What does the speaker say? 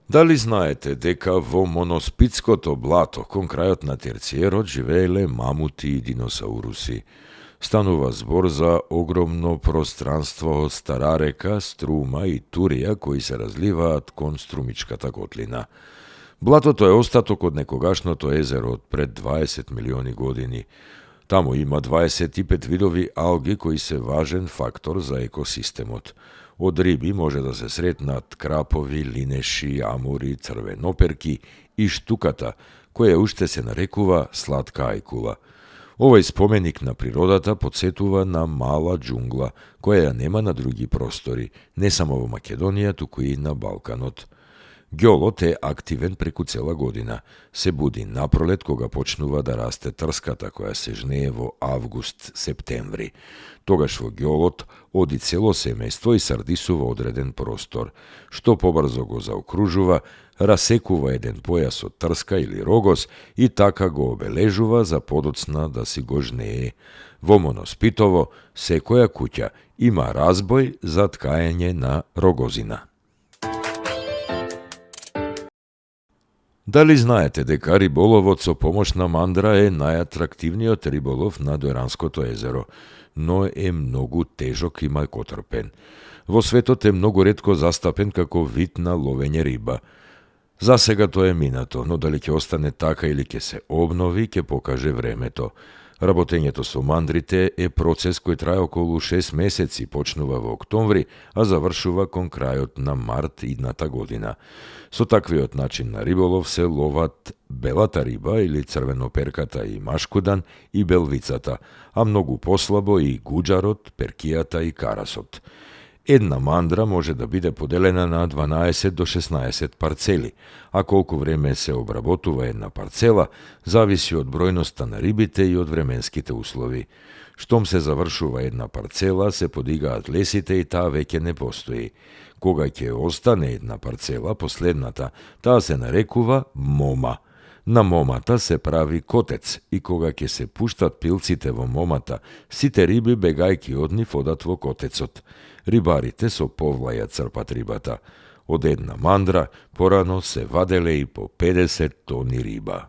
Дали знаете дека во Моноспитското блато кон крајот на Терциерот живееле мамути и диносауруси? Станува збор за огромно пространство од Стара река, Струма и Турија кои се разливаат кон Струмичката котлина. Блатото е остаток од некогашното езеро од пред 20 милиони години. Таму има 25 видови алги кои се важен фактор за екосистемот. Од риби може да се сретнат крапови, линеши, амури, црвеноперки и штуката, која уште се нарекува сладка ајкула. Овој споменик на природата подсетува на мала џунгла, која ја нема на други простори, не само во Македонија, туку и на Балканот. Ѓолот е активен преку цела година. Се буди напролет кога почнува да расте трската која се жнее во август-септември. Тогаш во ѓолот оди цело семејство и сардисува одреден простор. Што побрзо го заокружува, расекува еден појас од трска или рогоз и така го обележува за подоцна да си го жнее. Во Моноспитово секоја куќа има разбој за ткаење на рогозина. Дали знаете дека риболовот со помош на мандра е најатрактивниот риболов на Дојранското езеро, но е многу тежок и мајкотрпен. Во светот е многу ретко застапен како вид на ловење риба. За сега тоа е минато, но дали ќе остане така или ќе се обнови, ќе покаже времето. Работењето со мандрите е процес кој трае околу 6 месеци, почнува во октомври, а завршува кон крајот на март идната година. Со таквиот начин на риболов се ловат белата риба или црвеноперката и машкудан и белвицата, а многу послабо и гуџарот, перкијата и карасот. Една мандра може да биде поделена на 12 до 16 парцели, а колку време се обработува една парцела, зависи од бројноста на рибите и од временските услови. Штом се завршува една парцела, се подигаат лесите и таа веќе не постои. Кога ќе остане една парцела, последната, таа се нарекува мома. На момата се прави котец и кога ќе се пуштат пилците во момата, сите риби бегајки од нив одат во котецот. Рибарите со повлаја црпат рибата. Од една мандра порано се ваделе и по 50 тони риба.